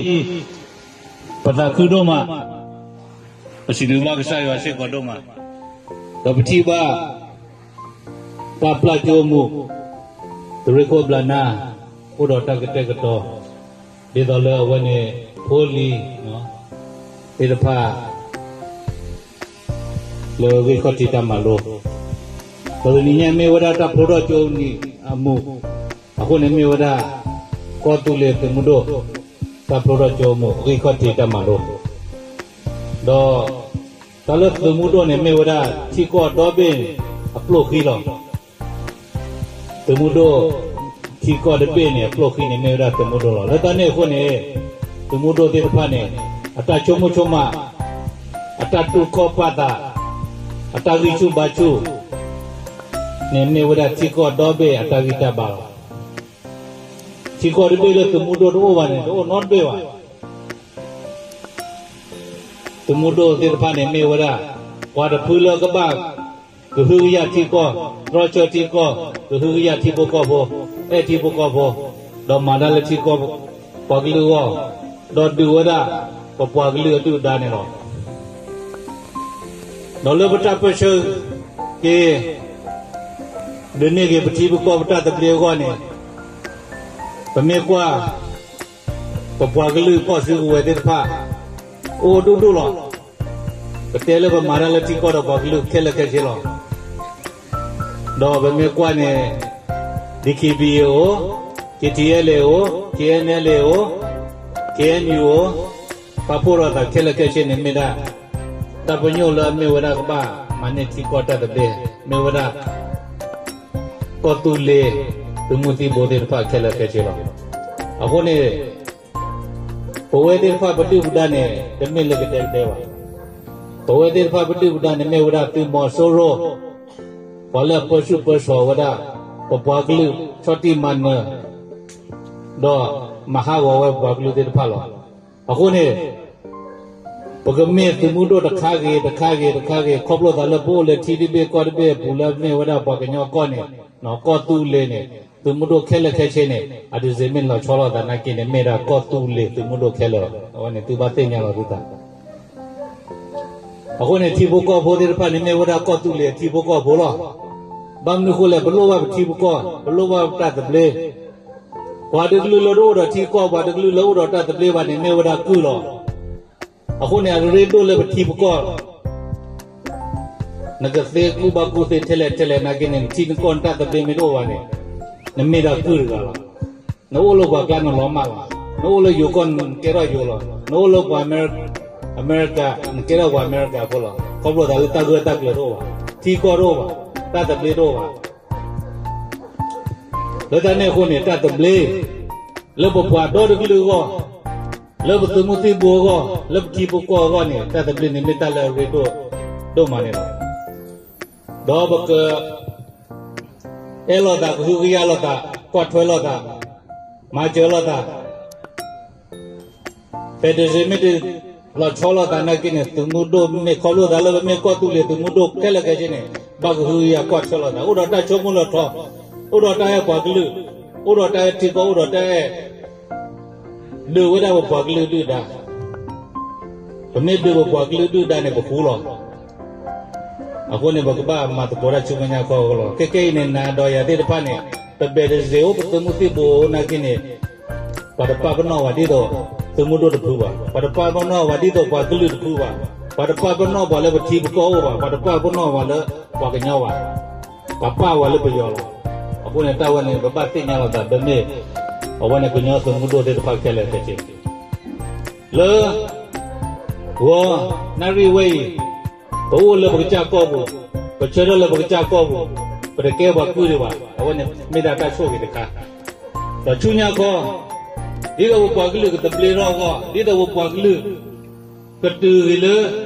အံၤ ပသးခုဒိၣ်မး, ပစံးဘျုးဘၣ်ကစၢ်ယွၤစ့ၢ်ကီးဒိၣ်မး, ဒီးပထံၣ်ဘၣ် ပှၤပျၢ်ကၠိအမူး သုးရ့ၣ်ခိၣ်ဘျးနၢ် အိၣ်ဒီးတၢ်ကတဲာ်ကတီၤ ဒ်သိးလၢအဝဲန့ၣ် ဖိလံၤသ့ၣ်တဖၣ် လၢဂံၢ်ခီၣ်ထံးတၢ်မၤလိ, ဒီးတနံၤညါမ့ၢ်ဝဲဒၣ်တၢ်ဖျိထီၣ်ကၠိနံၤအမူး, အဃိန့ၣ်မ့ၢ်ဝဲဒၣ် ကီၢ်သူလ့ၤသုးမုၢ်ဒိၣ် တၢ်ဖျိထီၣ်ကၠိအမူး ဂံၢ်ခီၣ်ထံးတၢ်မၤလိ, ဒီး တၢ်လၢသုးမုၢ်ဒိၣ်န့ၣ် မ့ၢ်ဝဲဒၣ်ထံကီၢ်ဒီဘ့ၣ်န့ၣ် အပျိၢ်ဃံလီၤ. သုးမုၢ်ဒိၣ် ထံကီၢ်တဘ့ၣ်န့ၣ် အပျိၢ်ဃံန့ၣ် မ့ၢ်ဝဲဒၣ်သုးမုၢ်ဒိၣ်လီၤ. လၢတၢ်န့ၣ်အဃိန့ၣ် သုးမုၢ်ဒိၣ်သ့ၣ်တဖၣ်န့ၣ် အတၢ်ဆိကမိၣ်ဆိကမး အတၢ်တူၢ်ခီၣ်ပာ်သး အတၢ်ဂံၢ်ဆူၣ်ဘါဆူၣ်န့ၣ် မ့ၢ်ဝဲဒၣ်ထံကီၢ်ဒီဘ့ၣ်အတၢ်ဂံၢ်တၢ်ဘါလီၤ. ထံကီၢ်တဘ့ၣ်လၢသုးမုၢ်ဒိၣ်တအိၣ်ဘၣ်န့ၣ် တအိၣ်နီတဘ့ၣ်ဘၣ်. သုးမုၢ်ဒိၣ်သ့ၣ်တဖၣ်န့ၣ် မ့ၢ်ဝဲဒၣ် ပှၤတဖုလၢကဘၣ် ကဟုကယာ်ထံကီၢ်, တြီဆၢထံကီၢ်, ကဟုကယာ်ထံဖိကီၢ်ဖိ, အဲၣ်ထံဖိကီၢ်ဖိ, ဒီးမၤတၢ်လၢထံကီၢ်ပှၤကလုာ်အဂီၢ်, ဒီးဒုးဝဲဒၣ် ပပှၤကလုာ်အဒုၣ်အဒါန့ၣ်လီၤ. ဒီးလၢပတၢ်ပၢၢ်ဆၢက့ၤ ဒုးန့ၢ်က့ၤပထံပကီၢ်ပတၢ်သဘျ့အဂီၢ်န့ၣ် ပမ့ၢ်ကွၢ် ပပှၤကလုာ်ဖီၣ်စုကဝဲၤသ့ၣ်တဖၣ် အိၣ်ဒိၣ်ဒိၣ်လီၤ. ပတဲလၢပမၤတၢ်လၢထံကီၢ်ဒီးပှၤကလုာ်ခဲလၢာ်ခဲဆ့လီၤ. ဒီးပမ့ၢ်ကွၢ်န့ၣ် DKBA အိၣ်, KTLA အိၣ်, KNLA အိၣ်, KNU အိၣ်, ပာ်ဖှိၣ်ထီၣ်သးခဲလၢာ်ခဲဆ့န့ၣ်မ့ၢ်ဒၣ် တၢ်ပညိၣ်လၢအမ့ၢ်ဝဲဒၣ်ကဘၣ်မၤန့ၢ်ထံကီၢ်တၢ်သဘျ့ မ့ၢ်ဝဲဒၣ် ကီၢ်သူလ့ၤ သုးမုၢ်သံၣ်ဘိသ့ၣ်တဖၣ်ခဲလၢာ်ခဲဆ့လီၤ. အဃိန့ၣ် ပဝဲသ့ၣ်တဖၣ်ပဒုၣ်ပဒါန့ၣ် တမ့ၢ်လၢကဒဲကဒဲဘၣ်. ပဝဲသ့ၣ်တဖၣ်ပဒုၣ်ပဒါန့ၣ်မ့ၢ်ဝဲဒၣ်သုးမီၤစိရိၤ ပှၤလၢအပၢဆူၣ်ပၢစိးဝဲဒၣ် ပပှၤကလုာ်ဆီၣ်တံၢ်မၤနၢၤ ဒီးမၤဟးဂီၤဝဲပပှၤကလုာ်သ့ၣ်တဖၣ်လီၤ. အဃိန့ၣ် ပကမ့ၢ်သုးမုၢ်ဒိၣ်တခါဂ့ၤတခါဂ့ၤတခါဂ့ၤ ခီဖျိသးလၢပအိၣ်လၢထံတဘ့ၣ်ကီၢ်တဘ့ၣ်အပူၤလၢမ့ၢ်ဝဲဒၣ်ပှၤကညီကီၢ်န့ၣ် ကီၢ်သူလ့ၤန့ၣ် သုးမုၢ်ဒိၣ်ခဲလၢာ်ခဲဆ့န့ၣ် အတစ့မ့ၢ်လီၤဆီလိာ်သးနာ်က့န့ၣ် မ့ၢ်ဒၣ်ကီၢ်သူလ့ၤသုးမုၢ်ဒိၣ်ခဲလၢာ်လီၤ. အဝဲန့ၣ်သုဘၣ်သ့ၣ်ညါလီၤသုသး အဃိန့ၣ် ထံဖိကီၢ်ဖိသ့ၣ်တဖၣ်န့ၣ် မ့ၢ်ဝဲဒၣ်ကီၢ်သူလ့ၤအထံဖိကီၢ်ဖိလီၤ. ဘၣ်မနုၤအဃိလဲၣ် ပလိၣ်ဘၣ်ပထံပကီၢ် ပလိၣ်ဘၣ်ပတၢ်သဘျ့, ပှၤတကလုာ်လၢတအိၣ်ဒီးထံကီၢ် ပှၤတကလုာ်လၢအိၣ်ဒီးတၢ်သဘျ့ဘၣ်န့ၣ် မ့ၢ်ဝဲဒၣ်ကုၢ်လီၤ. အဃိန့ၣ် အရ့ဒိၣ်လၢပထံပကီၢ် နကသ့ကူၣ်ဘၣ်ကူၣ်သ့ထဲလဲၣ်ထဲလဲၣ်နာ်က့န့ၣ် နထံနကီၢ်နတၢ်သဘျ့မ့ၢ်တအိၣ်ဘၣ်န့ၣ် နမ့ၢ်ဒၣ်ကုၢ်တဂၤလီၤ. နအိၣ်လၢပှၤကျါနလီၤမၢ်လီၤ. နအိၣ်လၢယိၤကီၢ်နကဲထီၣ်ယိၤလီၤ. နအိၣ်လၢပှၤအမဲရကၤ နကဲထီၣ်ပှၤအမဲရကၤဖိလီၤ. ခီဖျိသးလၢတၢ်ဂၢၢ်တၢ်ကျၢၤတအိၣ်ဘၣ်, ထံကီၢ်တအိၣ်ဘၣ်, တၢ်သဘျ့တအိၣ်ဘၣ်. လၢတၢ်န့ၣ်အဃိန့ၣ် တၢ်သဘျ့ လၢပပှၤဒီတကလုာ်အဂီၢ်, လၢပသုးမုၢ်သံၣ်ဘိအဂီၢ်, လၢပထံဖိကီၢ်အဂီၢ်န့ၣ် တၢ်သဘျ့န့ၣ်မ့ၢ်တၢ်လၢအရ့ဒိၣ်ဒိၣ်မးန့ၣ်လီၤ. ဒီးပက အဲၣ်လိာ်သး ကဟုကယာ်လိာ်သး ကွၢ်ထွဲလိာ်သး မၤစၢၤလိာ်သး ဖဲတစ့မ့ၢ်တလီၤဆီလိာ်သးနာ်က့န့ၣ် သုးမုၢ်ဒိၣ်မ့ၢ်ခီဖျိသးလၢပမ့ၢ်ကီၢ်သူလ့ၤသုးမုၢ်ဒိၣ်ခဲလၢာ်ခဲဆ့န့ၣ် ဘၣ်ကဟုကယာ်ကွၢ်ထွဲလိာ်သး အိၣ်ဒီးတၢ်ဆိကမိၣ်လီၤထီ, အိၣ်ဒီးတၢ်အဲၣ်ပှၤကလုာ်, အိၣ်ဒီးတၢ်အဲၣ်ထံကီၢ် အိၣ်ဒီးတၢ်အဲၣ် ဒုးဝဲဒၣ်ပပှၤကလုာ်ဒုၣ်ဒါ, ပမ့ၢ်ဒုးပပှၤကလုာ်ဒုၣ်ဒါန့ၣ် ပဃူလီၤ. အဃိန့ၣ် ပကဘၣ်မၤသကိးတၢ်ဆူမဲာ်ညါခီလီၤ. ခဲကဲအံၤန့ၣ် နၤဒီးယၤသ့ၣ်တဖၣ်န့ၣ် ပဘၣ်တစ့အိၣ် ပသုးမုၢ်သံၣ်ဘိအိၣ်နာ်က့န့ၣ် ပှၤတပာ်ပနီၣ်ဝဲဒ်သိး သုးမုၢ်ဒိၣ်တဖုဘၣ်, ပှၤတပာ်ပနီၣ်ဝဲဒ်သိးပှၤကလုာ်တဖုဘၣ်, ပှၤတပာ်ပနီၣ်ပှၤလၢပထံပကီၢ်အိၣ်ဘၣ်, ပှၤတပာ်ပနီၣ်ပှၤလၢပှၤကညီဘၣ်, ပှၤပာ်ဝဲလၢပယီၤလီၤ. အဃိန့ၣ် တၢ်ဝဲန့ၣ် ပဘၣ်သ့ၣ်ညါလိာ်သး ပမ့ၢ် အဝဲန့ၣ်ကညီသုးမုၢ်ဒိၣ်သ့ၣ်တဖၣ်ခဲလၢာ်ခဲဆ့ လၢ ဂီၤနၣ်ရံၣ်ဝဲအံၤ ပအိၣ်လၢပကစၢ်ကီၢ်ပူၤ, ပဆၢထၢၣ်လၢပကစၢ်ကီၢ်ပူၤ, ပတကဲပှၤကုၢ်ဒံးဘၣ်, အဝဲန့ၣ်မ့ၢ်ဒၣ်တၢ်ဆိၣ်ဂ့ၤတခါ, ဒီးဆူညါခီ, ဒ်သိးပပှၤကလုာ်ကသဘျ့ထီၣ်အဂီၢ်, ဒ်သိးပပှၤကလုာ် ကတုၤဂ့ၤလၢ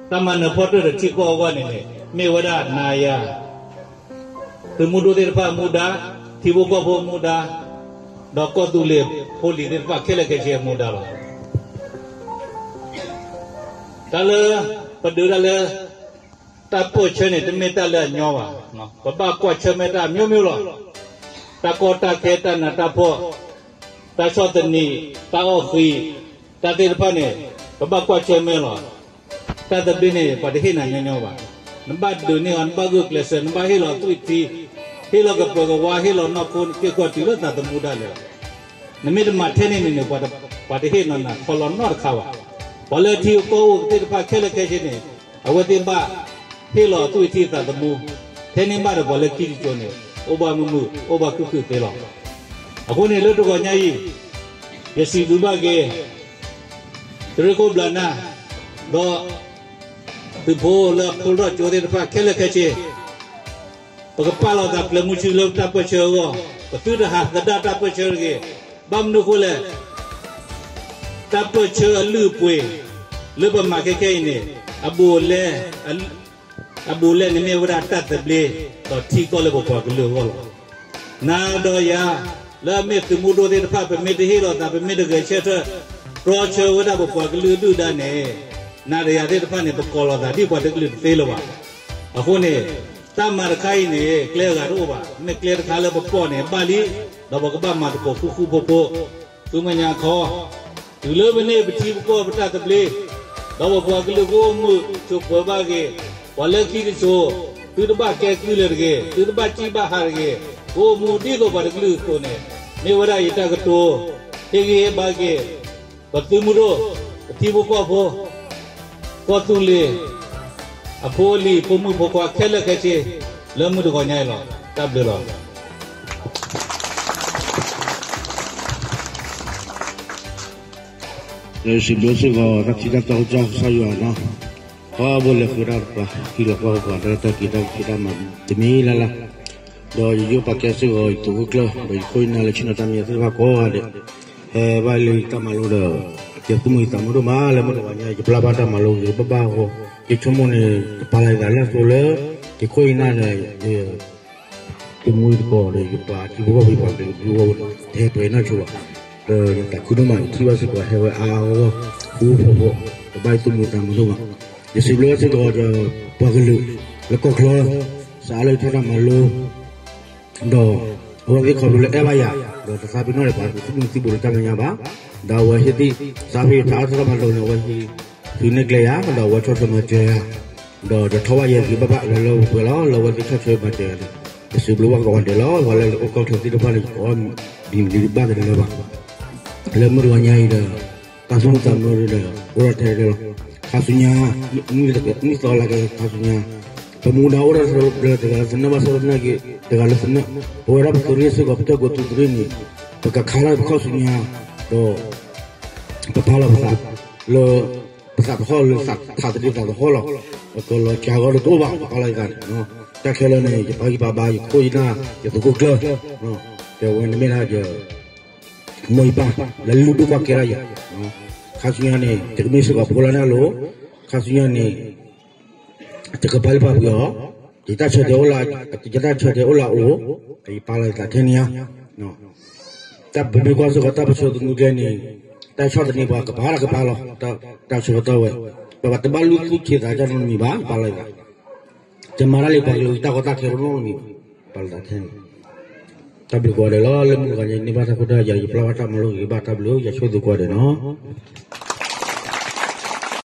တၢ်မၤနၢၤဖီတၢၢ်ဒီးထံကီၢ်အဂီၢ်န့ၣ်န့ၣ် မ့ၢ်ဝဲဒၣ်နၤယၤ သုးမုၢ်ဒိၣ်သ့ၣ်တဖၣ်အမူဒါ, ထံဖိကီၢ်ဖိအမူဒါ, ဒီးကီၢ်သူလ့ၤဖိလံၤသ့ၣ်တဖၣ်ခဲလၢာ်ခဲဆ့အမူဒါလီၤ. တၢ်လၢ ပဒုးတၢ်လၢ တၢ်ပၢၢ်ဆၢန့ၣ် တမ့ၢ်တၢ်လၢအညီဘၣ်, ပဘၣ်ကွၢ်ဆၢၣ်မဲာ်တၢ်မျိုးမျိုးလီၤ. တၢ်ကီတၢ်ခဲ တၢ်နးတၢ်ဖှီၣ် တၢ်ဆီၣ်သနံး, တၢ်အီၣ်ဃံ, တၢ်သ့ၣ်တဖၣ်န့ၣ် ပဘၣ်ကွၢ်ဆၢၣ်မဲာ်လီၤ. တၢ်သဘျ့န့ၣ် ပှၤတဟ့ၣ်နၤညီညီဘၣ်. နဘၣ်ဒုးန့ၢ်အီၤ, နဘၣ်ဂုာ်ကျဲးစၢး, နဘၣ်ဟ့ၣ်လီၤသွံၣ်ထံ, ဟ့ၣ်လီၤကပၢၤကဝါ, ဟ့ၣ်လီၤနီၢ်ခိ နက့ၤကွၢ်တုၤလၢသးသမူဒၣ်လဲာ်လီၤ. နမ့ၢ်တမၤထဲန့ၣ်န့ၣ်န့ၣ် ပှၤတဟ့ၣ်နီၤနၤခီလီၤနီတခါဘၣ်. ပှၤလၢထံကီၢ်အိၣ်သ့ၣ်တဖၣ်ခဲလၢာ်ခဲဆ့န့ၣ် အဝဲသ့ၣ်ဘၣ်ဟ့ၣ်လီၤအသွံၣ်အထံအသးသမူ, ထဲန့ၣ်ဘၣ်ဒီးပှၤလၢခံတစိၤန့ၣ် အိၣ်ဘၣ်မုာ်မုာ် အိၣ်ဘၣ်ခုၣ်ခုၣ်သ့လီၤ. အဃိန့ၣ် လၢတဂီၤညါအံၤ ယစံးဘျုးဘၣ်က့ၤ သုးရ့ၣ်ခိၣ်ဘျးနၢ် ဒီး သုးဖိလၢအဖျိထီၣ်ကၠိသ့ၣ်တဖၣ်ခဲလၢာ်ခဲဆ့ ပကပာ်လီၤသးကျၢၤမုဆူလၢတၢ်ပၢၢ်ဆၢအဂီၢ်, ပသုတဟးသဒၣ်တၢ်ပၢၢ်ဆၢတဂ့ၤ. ဘၣ်မနုၤအဃိလဲၣ်, တၢ်ပၢၢ်ဆၢအလုၢ်အပှ့ၤ လၢပမၤခဲခဲအံၤန့ၣ် အဘူးအလဲ အဘူးအလဲန့ၣ်မ့ၢ်ဝဲဒၣ်တၢ်သဘျ့ ဒီးထံကီၢ်လၢပပှၤကလုာ်အဂီၢ်လီၤ. နၤဒီးယၤ လၢအမ့ၢ်သုးမုၢ်ဒိၣ်သ့ၣ်တဖၣ် ပမ့ၢ်တဟ့ၣ်လီၤသး ပမ့ၢ်တဂဲၤဆၢထၢၣ် တြီဆၢဝဲဒၣ်ပပှၤကလုာ်အဒုၣ်အဒါန့ၣ် နၤဒီးယၤသ့ၣ်တဖၣ်န့ၣ် ပကိးလီၤသးဒ်ပှၤတကလုာ်တသ့လၢၤဘၣ်. အဃိန့ၣ် တၢ်မၤတခါအံၤန့ၣ် ကျဲအဂၤတအိၣ်ဘၣ်. မ့ၢ်ကျဲတခါလၢပပိာ်န့ၣ် ဘၣ်လံ, ဒီးပကဘၣ်မၤသကိးဃူဃူဖိးဖိး ဆူမဲာ်ညါအခီ တုၤလၢပန့ၢ်ပထံပကီၢ်ပတၢ်သဘျ့ ဒီးပပှၤကလုာ်ကအိၣ်မုာ်ဆိးပၢၤဘၣ်တဂ့ၤ, ပှၤလၢခံတစိၤ သုတဘၣ်ကဲကုၢ်လၢၤတဂ့ၤ, သုတဘၣ်စံၣ်ဘၣ်ဟးတဂ့ၤ, ကအိၣ်မူဒ်သိးပှၤတကလုာ်အသိးန့ၣ် မ့ၢ်ဝဲဒၣ်ယတၢ်ကတိၤ ဟ့ၣ်ဂံၢ်ဟ့ၣ်ဘါက့ၤ ပသုးမုၢ်ဒိၣ် ပထံဖိကီၢ်ဖိ ကီၢ်သူလ့ၤ အဖိအလံၤ ဖိမုၣ်ဖိခွါခဲလၢာ်ခဲဆ့ လၢမုၢ်တဂီၤညါအံၤလီၤ. တၢ်ဘျုးလီၤ. စံးဘျုးစ့ၢ်ကီး တၢ်ထံၣ်တၢ်တီကစၢ်ကစၢ်ယွၤနီၤ, ပှၤဘိလဲၤဃုာ်တၢ်တပှၤ ဟံးလီၤကွၢ်ပှၤ တၢ်တၢ်က့ၤတၢ်က့ၤတၢ်မၤတမံၤလၢ်လၢ်, ဒီးယယိၣ်ပာ်ကဲစ့ၢ်ကီး ယသုးခိၣ်ကျၢၢ် ဒီးယခိၣ်ယနၢ်လၢဆ့ၣ်နီၤတၢ်မံၤသ့ၣ်တဖၣ်ကိးဂၤဒဲး, ဟဲဘၣ်လၢတၢ်မၤလိဒီး ယသူၣ်မုာ်ယသးမုာ်ဒိၣ်မး လၢမုၢ်တဂီၤညါ ယပျၢ်ဘၣ်တၢ်မၤလိဂ့ၤဘၣ်ဘၣ်အဃိ, ယဆိကမိၣ်န့ၣ် တပာ်လီၤယသးလၢအသိးလၢ ယခိၣ်ယနၢ်န့ၣ် ယ သုးမုၢ်သကိးဒီး ယပှၤထံဖိကီၢ်ဖိ ပှၤကလုာ်ကဒုအဂီၢ် တဟဲပှဲၤနီၢ်ဆိဘၣ်. ဒီးယသးခုဒိၣ်မး ယထံၣ်ဘၣ်စ့ၢ်ကီး ဟဲဝဲအါအါဂီၢ်ဂီၢ် ဃူဃူဖိးဖိး, ဒီးဘၣ်ယသူၣ်မုာ်သးမုာ်ဒိၣ်မး. ယစံးဘျုးဘၣ်စ့ၢ်ကီး ပှၤကလုာ်လၢကီၢ်ချၢ စးအါလၢယထီၣ်တၢ်မၤလိ ဒီးအဝဲသ့ၣ်ခီဖျိလၢအဲၣ်ဘၣ်ယၤ, ဒီးတသးပ့ၤနီၣ်ဒီး ပှၤသုးမုၢ်သံၣ်ဘိလၢတၢ်မဲာ်ညါဘၣ်, ဒီးအဝဲဟ့ၣ်သ့ၣ် စးဖဲယထးအီၣ်တၢ်မၤလိန့ၣ် အဝဲဟ့ၣ် သုးန့ၢ်ကျဲယၤ, ဒီးအဝဲဆီၣ်ထွဲမၤစၢၤယၤ, ဒီးယထီၣ်ဘၣ်ယဲဂ့ၤဘၣ်ဘၣ်လၢလၢပှဲၤပှဲၤလီၤ. လၢအဝဲသ့ၣ်ဆီၣ်ထွဲမၤစၢၤယၤန့ၣ် ယစံးဘျုးဘၣ်ကိးဂၤဒဲးလီၤ. ပှၤလၢအိၣ်ကီၢ်ချၢသ့ၣ်တဖၣ်န့ၣ် ယကိးဘၣ်ဒ်န့ၣ်ဘၣ်သ့ၣ်လၢၤဘၣ်. လၢမုၢ်တဂီၤညါအံၤဒီး တၢ်သူၣ်မုာ်သးမုာ်ဒီး အိၣ်ဒီးထဲထဲလီၤ. ခါဆူညါ နံၣ်သီလၢကခါဆူညါ ပမူဒါအိၣ်ဒီးတဂၤလၢသနၢၣ်ဘၣ်ဆၣ်သနာ်က့ တဂၤလၢသနၢၣ် ပဝဲဒၣ်ပသုးရ့ၣ်စ့ၢ်ကီး ပတၢၢ်ကိးသုးရ့ၣ်န့ၣ် ပကခါထီၣ်ပခီၣ်ဆူညါ ဒီး ပပာ်လီၤပသး လၢ ပသးသဟီၣ်လၢသးထးသဒံးသးသဟီၣ်လီၤ. ပကလီၤကၢ်ဂီၢ်လၢတအိၣ်ဘၣ် ပပာ်လီၤယသးန့ၣ်, တၢ်ခဲလၢာ်န့ၣ် ယပာ်ဂံၢ်ပာ်ဘါ ယခိၣ်ယနၢ် ယသုးခိၣ်ကျၢၢ် တဲဝဲန့ၣ်မ့ၢ်ဒၣ်ယ မိၢ်ယပၢ် လၢလုၢ်ဒိၣ်ပှၢ်ကဲဒၣ်ယၤ, ခါဆူညါန့ၣ် ယကမ့ၢ်စ့ၢ်ကီးဖိလၢနၢ်လိၤ, ခါဆူညါန့ၣ် ယကပာ်လုၢ်ပာ်ပှ့ၤအီၤ, ယတၢ်ဆၢတဲာ်အိၣ်လၢ ယတၢ်ဆၢတဲာ်အိၣ်လၢအအိၣ်, ယပာ်လီၤယသးထဲန့ၣ်ဧါ. တၢ်ပမ့ၢ်ကွၢ်စ့ၢ်ကီးတၢ်ပၢဆှၢသမူကျဲန့ၣ် တၢ်ဆီၣ်သနံးပှၤကပာ်တၢ်ကပာ်လီၤ, တၢ်ဆၢကတီၢ်ဝဲ, ပဘၣ်တဘၣ်လုၢ်သူၣ်ခ့သးတၢ်နီတမံၤဘၣ် ပာ်လီၤယသး, တမၤတၢ်လၢပှၤကလုာ်တၢ်ကီတၢ်ခဲတနီတမံၤဘၣ် ပာ်လီၤယသးထဲန့ၣ်, တၢ်ဘျုးကိးဂၤဒဲးလီၤ. လၢမုၢ်တဂီၤညါန့ၢ်ဘၣ်တၢ်ခိတၢ်ယာ် ယပျၢ်ဘၣ်တၢ်မၤလိဂ့ၤဘၣ် တၢ်ဘျုး ယဆိၣ်ဂ့ၤကိးဂၤဒဲးနီၤ.